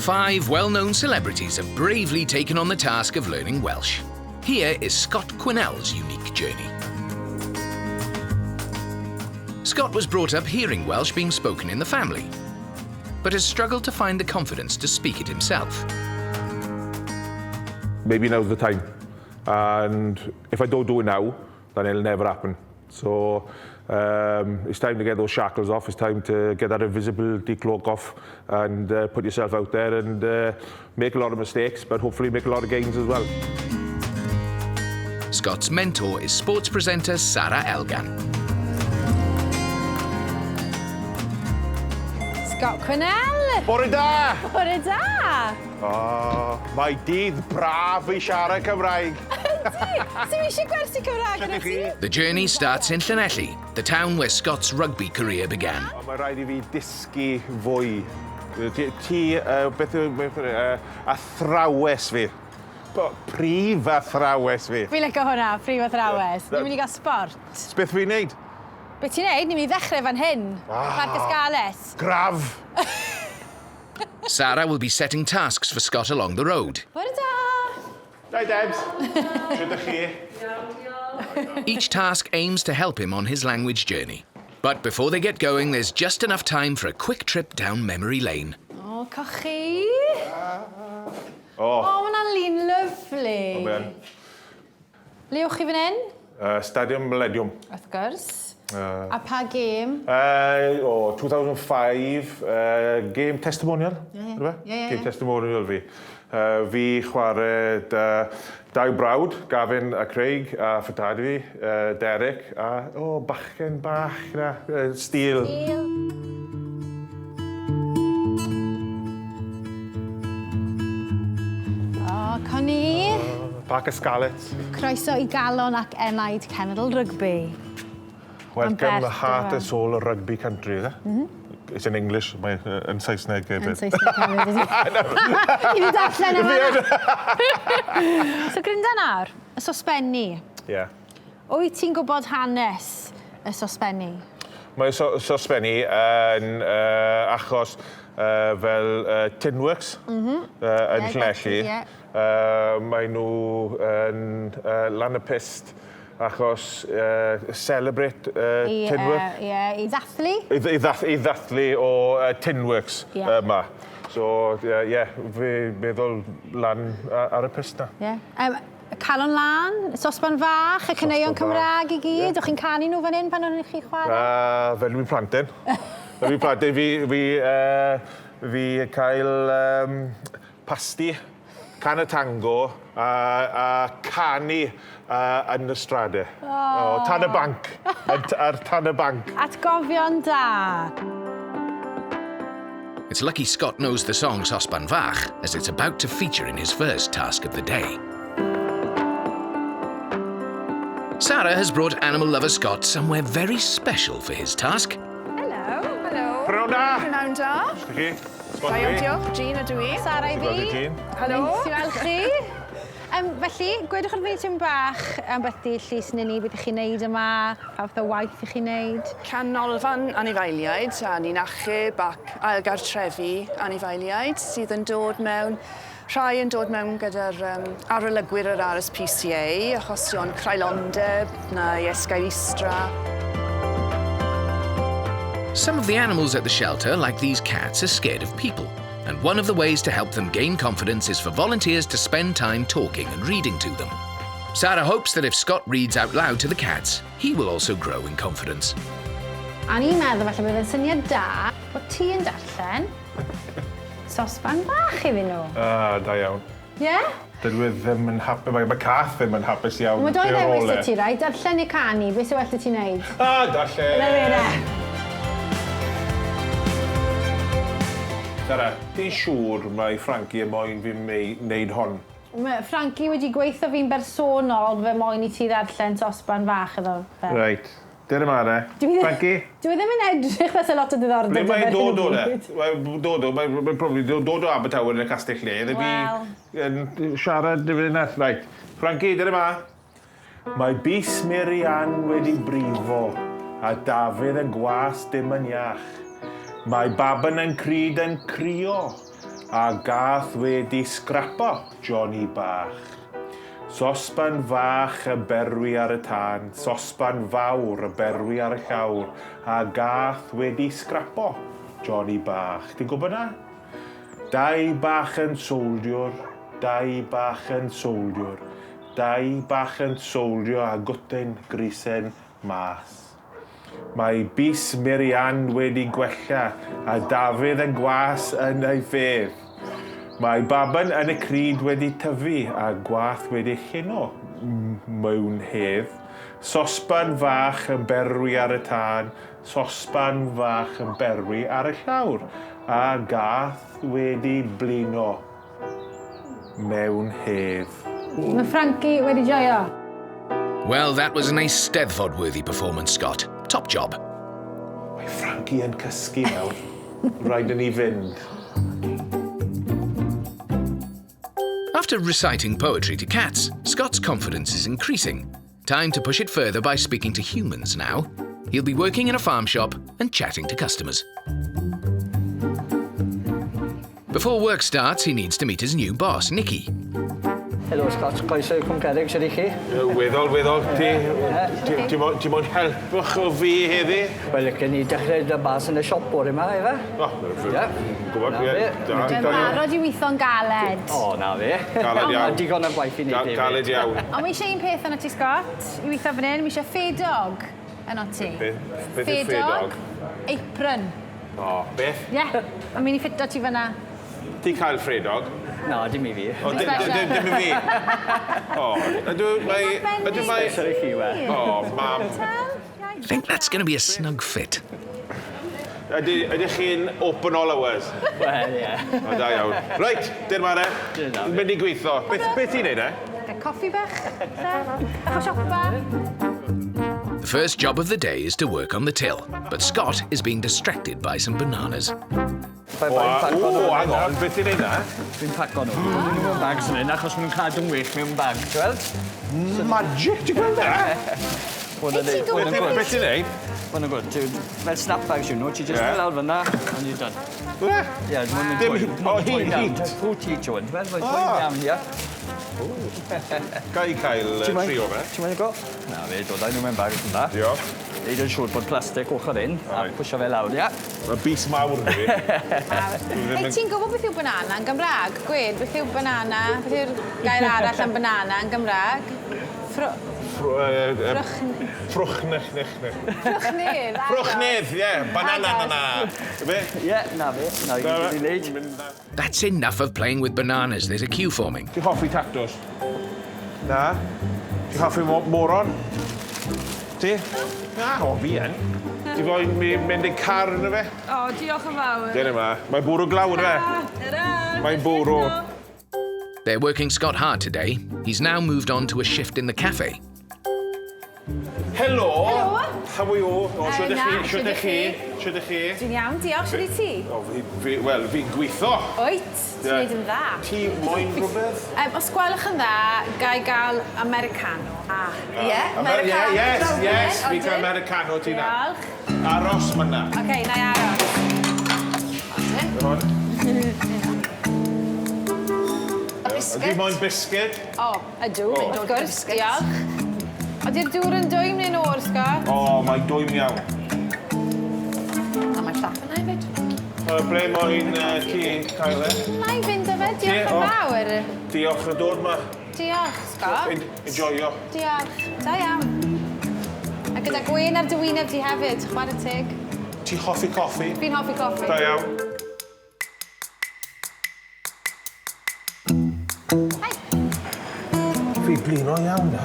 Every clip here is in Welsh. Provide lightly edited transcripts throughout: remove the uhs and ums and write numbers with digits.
Five well-known celebrities have bravely taken on the task of learning Welsh. Here is Scott Quinnell's unique journey. Scott was brought up hearing Welsh being spoken in the family, but has struggled to find the confidence to speak it himself. Maybe now's the time. And if I don't do it now, then it'll never happen. So it's time to get those shackles off. It's time to get that invisibility cloak off and put yourself out there and make a lot of mistakes, but hopefully make a lot of gains as well. Scott's mentor is sports presenter Sarra Elgan. Scott Quinnell! Bore da! Bore da! Oh, mae dydd braf i siarad Cymraeg. Ydy! Sdim eisiau gwersi Cymraeg gyda ti? The journey starts in Llanelli, the town where Scott's rugby career began. Oh, mae rhaid i fi dysgu fwy. Ti, ti beth yw, beth yw, athrawes fi. Prif athrawes fi. Fi'n licio hwnna, prif athrawes. Ni'n mynd i gael sport. Beth fi'n neud? Be ti'n neud? Ni'n mynd i ddechrau fan hyn. Ah, Parc y Scarlets. Graf! Sarah will be setting tasks for Scott along the road. Bore da! Hi, Debs. Shwt ydych chi? Each task aims to help him on his language journey. But before they get going, there's just enough time for a quick trip down memory lane. O, cochi. O, oh, mae hwnna'n lun lyfli. O, mae'n. Le o'ch chi fan hyn? Stadium Millennium. Wrth gwrs. A pa gêm? O, 2005, game testimonial. Ie, ie. Ie, ie. Game testimonial fi. Fi chwarae 'da dau brawd, Gavin a Craig, a fy dad fi, Derek, a, o, bachgen bach 'na, Steele. Steele. O, Connie. Parc y Scarlets. Croeso i galon ac enaid cenedl rygbi. Welcome the heart and soul of rugby country, is it? Mm -hmm. It's in English, mae yn Saesneg hefyd. Yn Saesneg hefyd, ydy. I fi darllen yma. So, Grinda nawr, y sosbenni. Ie. Yeah. Wyt ti'n gwybod hanes y sosbenni? Mae so sosbenni yn achos fel Tinworks mm -hmm. yn yeah, Llanelli. Yeah. Mae nhw yn lan y pyst achos celebrate Tinworks. Ie, i ddathlu? I, ddath, i ddathlu o Tinworks yeah. yma. So, ie, yeah, fi meddwl lan ar y pyst na. Ie. Yeah. Calon Lân, Sosban Fach, y caneuon Cymraeg i gyd. Yeah. O'ch chi'n canu nhw fan hyn pan o'n chi chwarae? Fel dwi'n plantyn. Fel dwi'n plantyn, fi cael pasty, can y tango a canu yn y strade. Oh. Tan y banc. Ar tan y banc. Atgofion da. It's lucky Scott knows the song Sosban Fach, as it's about to feature in his first task of the day. Sarah has brought animal lover Scott somewhere very special for his task. Hello. Hello. Prynawn da. Prynawn da. Chi? Da iawn, diolch. Jean ydw i. Sara i fi. Jean. Helo. Neis i weld chi. Felly, gwedwch wrth fi tipyn bach am beth Llys Nini, beth ych chi'n neud yma, pa fath o waith ych chi'n neud? Canolfan anifeiliaid, a ni'n achub ac ailgartrefu anifeiliaid sydd yn dod mewn, rhai yn dod mewn gyda'r arolygwyr yr RSPCA, achosion creulondeb neu esgeulustdra. Some of the animals at the shelter, like these cats, are scared of people. And one of the ways to help them gain confidence is for volunteers to spend time talking and reading to them. Sarah hopes that if Scott reads out loud to the cats, he will also grow in confidence. A ni'n meddwl falle bydd e'n syniad da bod ti yn darllen Sosban Fach iddyn nhw. Ah, da iawn. Ie? Yeah? Dydw i ddim yn hapus, mae cath ddim yn hapus iawn. Mae doi ddewis 'da ti, right? Darllen neu canu, beth sy'n well 'da ti'n neud? Ah, darllen! Na fe, na. Sara, ti'n siŵr mae Frankie yn moyn fi wneud hon? Mae Frankie wedi gweithio fi'n bersonol fe moyn i ti ddarllen Sosban Fach iddo fe. Reit. Dere 'ma de. Frankie? Dwi e ddim yn edrych fel 'sa lot o ddiddordeb Ble mae'n dod o de? Mae'n dod o, mae'n probably dod o Abertawe yn y Castell Nedd. Wel. Yn siarad dy fyny Reit. Frankie, dere 'ma. Mae bys Mary Ann wedi brifo, a Dafydd y gwas dim yn iach. Mae baban yn cryd yn crio, A gath wedi sgrapo Johnny bach. Sosban fach y berwi ar y tân, sosban fawr y berwi ar y llawr, a gath wedi sgrapo Johnny bach. Ti'n gwybod na? Dau bach yn sowldiwr, dau bach yn sowldiwr, dau bach yn sowldio a gwtyn grisen mas. Mae bys Mary Ann wedi gwella a Dafydd y gwas yn ei fedd. Mae baban yn y cryd wedi tyfu a gwath wedi lleno mewn hedd. Sosban fach yn berwi ar y tân, sosban fach yn berwi ar y llawr, a gath wedi blino mewn hedd. Mae Frankie wedi joio. Well, that was an Eisteddfod-worthy performance, Scott. Top job. Mae Frankie yn cysgu nawr. Rhaid i ni fynd. After reciting poetry to cats, Scott's confidence is increasing. Time to push it further by speaking to humans now. He'll be working in a farm shop and chatting to customers. Before work starts, he needs to meet his new boss, Nicky. Helo Scott, croeso i Cwmcerrig, sut i chi? Weddol, weddol. Ti, ti, ti, mo- ti moyn helpwch o fi heddi? Wel, gen i dechrau dy bas yn y siop bore yma, efe? O, Ie. Gwybod, Na ie. fe. Da, Dwi'n da iawn. barod i weithio'n galed. O, na fe. Galed iawn. Digon o gwaith i wneud hefyd. Galed iawn. Ond mae eisiau un peth yno ti, Scott, i weithio fan hyn. Mae eisiau ffedog yno ti. Beth yw ffedog? Apron. O, beth? Ie, yeah. A mynd i ffito ti fyna. Ti cael ffredog? Na, dim i fi. O, dim i fi. O, ydw, mae... Ydw, mae... Special i chi, we. O, mam. Think that's going to be a snug fit. Ydych chi'n open all hours? Wel, ie. O, da iawn. Reit, dyn mare. Dyna fe. Mynd i gweithio. Beth ti'n neud, e? Gael coffi bach, lle? Bach o siopa. The first job of the day is to work on the till, but Scott is being distracted by some bananas. O, o, hang on, beth ti'n neud na? Dwi'n paco nhw. Dwi'n nhw mewn bags yn hyn, achos maen nhw'n cadw'n well mewn bag, ti'n weld? Magic, ti'n gweld e? Hwn yn Ti'n gwybod good. Beth ti'n neud? Hwn yn good. Fel snap bags yw nhw, ti just Ie. lawr fyna, and you're done. Ie. Ie, maen nhw'n Dim twym. heat- o, heat, heat. Fruit heat yw hwn, ti'n weld? Mae'n Ah. twym iawn, ie. Ga i cael trio fe? Ti'n moyn go? Na fe, dod â nhw mewn bag yn dda. Diolch. Neud yn siŵr bod plastic ochr un, a Reit. pwysio fe lawr, ie. Mae bys mawr yn fi. Hey, ti'n gwybod beth yw banana yn Gymraeg? Gwed, beth yw banana? Beth yw'r gair arall am banana yn Gymraeg? Ffrwch... Ffrwchnech, nech, nech. Ffrwchnedd. Ffrwchnedd, ie. Banana, na, na. Be? Ie, na fe. Na i gyd i wneud. That's enough of playing with bananas. There's a queue forming. Ti'n hoffi tatws? Na. Ti'n hoffi moron? Ti? Na, o, fi yn. Ti foyn mynd i'n car yna fe? O, diolch yn fawr. Dyna yma. Mae'n bwrw glaw yna fe. Ta-ra. Mae'n bwrw. They're working Scott hard today. He's now moved on to a shift in the cafe. Helo. Helo. How are you? O, shwt ydych chi? Na, Shwt ydych chi? Shwt ydych chi? Dwi'n iawn, diolch, shwt i ti? O, wel, fi'n gweithio. Wyt, ti'n neud yn dda. Ti moyn rhywbeth? Os gwelwch yn dda, ga i gael Americano. Ah, ie, Americano. Yes, yes, fi cael Americano ti na. Diolch. Aros myna. Oce, na i aros. Hwn. Biscuit. Ydy moyn biscuit? O, ydw, wrth gwrs, diolch. Ydy'r dŵr yn dwym neu'n oer, Scott? O, mae'n dwym iawn. A mae llath yna hefyd. Ble moyn ti cael e? Na i fynd â fe, diolch O. yn fawr. Diolch yn dod ma. Diolch, Scott. Enjoyo. Diolch. Da iawn. A gyda gwên ar dy wyneb di hefyd, chwarae teg. Ti hoffi coffi? Fi'n hoffi coffi. Da iawn. Hi. Fi blino iawn na.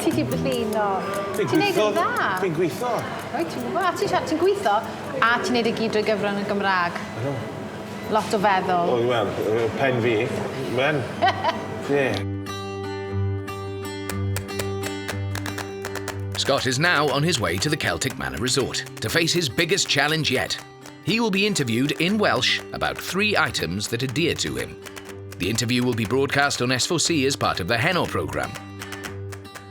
Ti di blino. Fi'n Ti'n neud gweithio. yn dda. Fi'n gweithio. Wyt, ti'n gwybod. A ti'n siarad, ti'n gweithio, a ti'n neud y gyd drwy gyfrwng y Gymraeg. Lot o feddwl. O, wel, pen fi. Men. Ie. Scott is now on his way to the Celtic Manor Resort to face his biggest challenge yet. He will be interviewed in Welsh about 3 items that are dear to him. The interview will be broadcast on S4C as part of the Heno programme.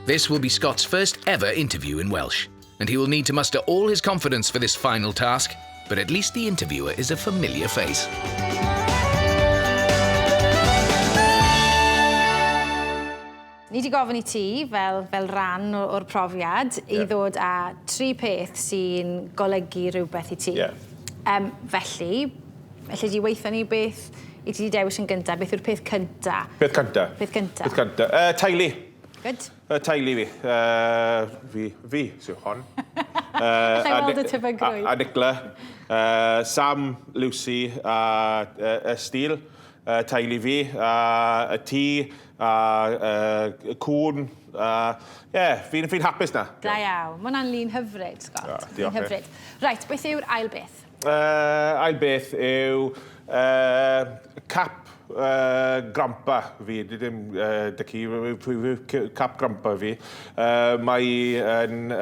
This will be Scott's first ever interview in Welsh, and he will need to muster all his confidence for this final task, but at least the interviewer is a familiar face. Ni wedi gofyn i ti, fel, fel rhan o'r profiad, i ddod â tri peth sy'n golygu rhywbeth i ti. Yeah. Felly, elli di weithio ni beth i ti wedi dewis yn gyntaf? Beth yw'r peth cyntaf? Peth cyntaf? Peth cyntaf. Peth cyntaf. Teulu. Good. Y teulu fi. Fi, fi sy'n hon. Alla i weld y tebygrwydd. A Nicola. Sam, Lucy a Steele. Teulu fi. A y tŷ. A y cŵn. Ie, fi'n fi hapus na. Da iawn. Mae hwnna'n lun hyfryd, Scott. Oh, diolch. Lun hyfryd. Reit, beth yw'r ail beth? Ail beth yw cap grandpa fi, dim dy ci, cap grandpa fi. Mae yn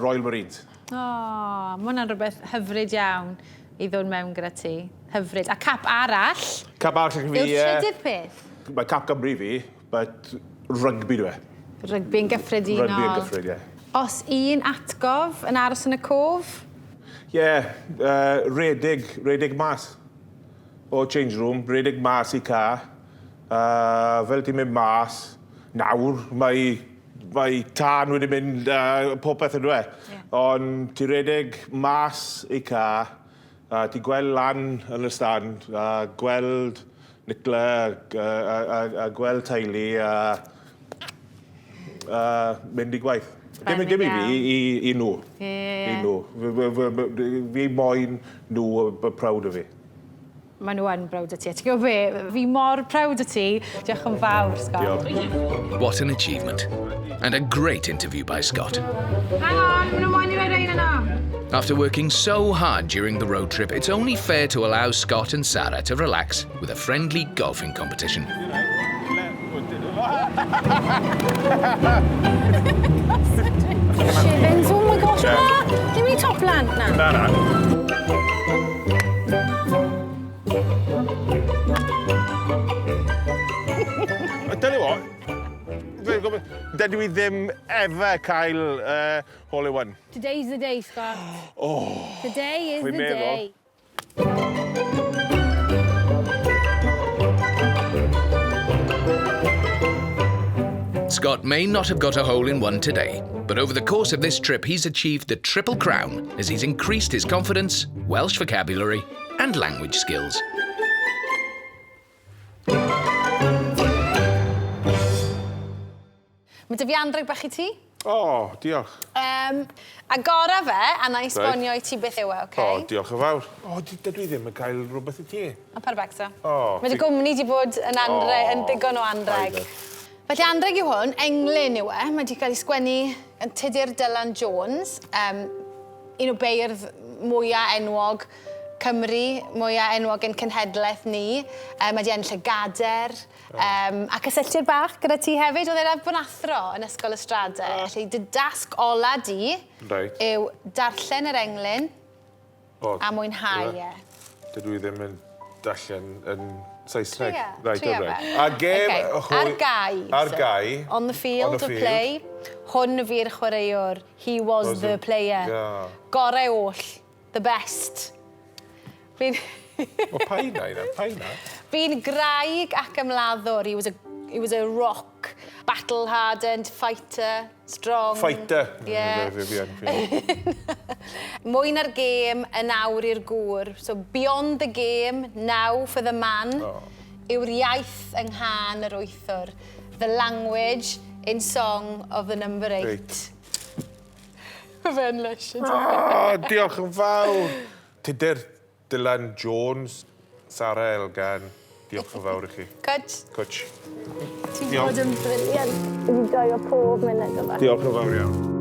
Royal Marines. O, oh, mae hwnna'n rhywbeth hyfryd iawn i ddod mewn gyda ti. Hyfryd. A cap arall? Cap arall fi... Yw'r trydydd peth? Mae cap Gymru fi, but rygbi dwi. E. Rygbi yn gyffredinol. Rygbi yn gyffredinol, ie. Os un atgof yn aros yn y cof? Ie, yeah, redeg mas o change room, redeg mas i car. Fel ti'n mynd mas, nawr mae tân wedi mynd, popeth yn dwe. Yeah. Ond ti'n redeg mas i car, a ti'n gweld lan yn y stand, a gweld Nicola, a gweld teulu, a mynd i gwaith. Dim i fi, i nhw. Yeah. I nhw. Fi moyn nhw proud o fi. Maen nhw yn proud o ti. A ti'n gwybod be? Fi mor proud o ti. Diolch yn fawr, Scott. Diolch. What an achievement. And a great interview by Scott. Hang on, maen nhw moyn i roi rein yno. After working so hard during the road trip, it's only fair to allow Scott and Sarah to relax with a friendly golfing competition. Shivens, oh my gosh, na! Dim i top lan, na. Na, na. I tell you what, dydw i ddim ever cael hole in one. Today's the day, Scott. Oh. Today is the Fi'n meddwl. day. Scott may not have got a hole in one today, but over the course of this trip, he's achieved the Triple Crown as he's increased his confidence, Welsh vocabulary, and language skills. Mae 'da fi anreg bach i ti. O, oh, diolch. Agora fe, a na i esbonio i ti beth yw e, oce? O, oh, diolch yn fawr. O, oh, dydw i ddim yn cael rhywbeth i ti. A par becso. O, Mae dy gwmni di bod yn anreg, yn digon o anreg. Paid. Felly anreg yw hwn, englyn yw e. Mae wedi cael ei sgwennu yn Tudur Dylan Jones, un o beirdd mwyaf enwog Cymru, mwyaf enwog yn cenhedlaeth ni. Mae wedi ennill y gader. A cysylltiad bach gyda ti hefyd, oedd e'n bod yn athro yn Ysgol y Strade. Felly dy dasg ola di yw darllen yr englyn a mwynhau e. Dydw i ddim yn darllen yn Saesneg. Tria, Right, tria all right. fe. A gêm... Okay. Ar gae. Ar gae. On the field On the of field. play. Hwn fu'r chwaraewr. He was Was the player. Yeah. Gorau oll. The best. Fi'n O, pa un na, pa un na? Fi'n graig ac ymladdwr. He was a rock. Battle-hardened, fighter, strong. Fighter. Yeah. Fi. Mwy na'r gêm yn awr i'r gŵr. So beyond the game, now for the man. Oh. Yw'r iaith yng nghân yr wythwr. The language in song of the number 8. Eight. Mae fe'n lush. Ydy. Oh, diolch yn fawr. Tudur Dylan Jones, Sarah Elgan, diolch yn fawr i chi. Cwtch. Cwtch. Ti'n Diolch. bod yn brilliant. Fi wedi joio pob munud o fe. Diolch yn fawr iawn.